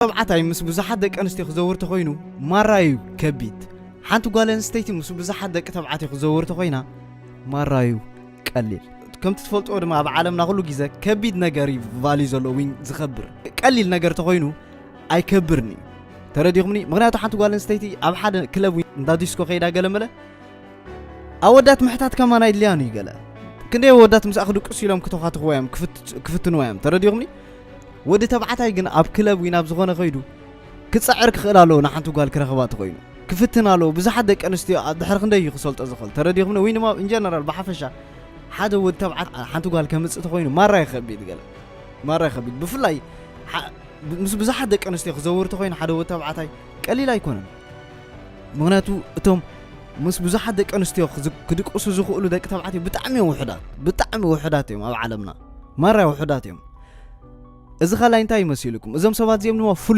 ተባዕታይ ምስ ብዙሓት ደቂ ኣንስትዮ ክዘውር ተኾይኑ ማራ እዩ ከቢድ። ሓንቲ ጓል ኣንስተይቲ ምስ ብዙሓት ደቂ ተባዕትዮ ክዘውር ተኾይና ማራ እዩ ቀሊል። ከምቲ ትፈልጥዎ ድማ ኣብ ዓለምና ኩሉ ግዜ ከቢድ ነገር እዩ ቫልዩ ዘለዎ ወይ ዝኸብር። ቀሊል ነገር ተኾይኑ ኣይከብርን እዩ። ተረዲኹምኒ? ምኽንያቱ ሓንቲ ጓል ኣንስተይቲ ኣብ ሓደ ክለብ ወይ እንዳ ዲስኮ ከይዳ ገለ መለ ኣወዳት ምሕታት ከማን ኣይድልያን እዩ ገለ። ክንደይ ኣወዳት ምስኣ ክድቅሱ ኢሎም ክተኻትኽዎ እዮም፣ ክፍት-፣ ክፍትንዎ እዮም። ተረዲኹምኒ? ወዲ ተባዕታይ ግን ኣብ ክለብ ወይ ናብ ዝኾነ ከይዱ ክጸዕር ክኽእል ኣለዎ ንሓንቲ ጓል ክረኽባ ተኾይኑ። ክፍትን ኣለዎ። ብዙሓት ደቂ ኣንስትዮ ኣብ ድሕሪ ክንደይ እዩ ክሰልጦ ዝኽእል። ተረዲኹምኒ? ወይ ድማ ኢንጀነራል ብሓፈሻ ሓደ ወዲ ተባዕታይ ሓንቲ ጓል ከምጽእ ተኾይኑ ማራ ይኸቢድ ገለ። ማራ ይኸቢድ። ብፍላይ ሓ-፣ ምስ ብዙሓት ደቂ ኣንስትዮ ክዘውር ተኾይኑ ሓደ ወዲ ተባዕታይ ቀሊል ኣይኮነን። ምኽንያቱ እቶም ምስ ብዙሓት ደቂ ኣንስትዮ ክዝ-፣ ክድቅሱ ዝኽእሉ ደቂ ተባዕትዮ ብጣዕሚ እዮም ውሑዳት። ብጣዕሚ ውሑዳት እዮም ኣብ ዓለምና። ማራ ውሑዳት እዮም። እዚ ካልኣይ እንታይ ይመስልኩም? እዞም ሰባት እዚኦም ድማ ፍሉይ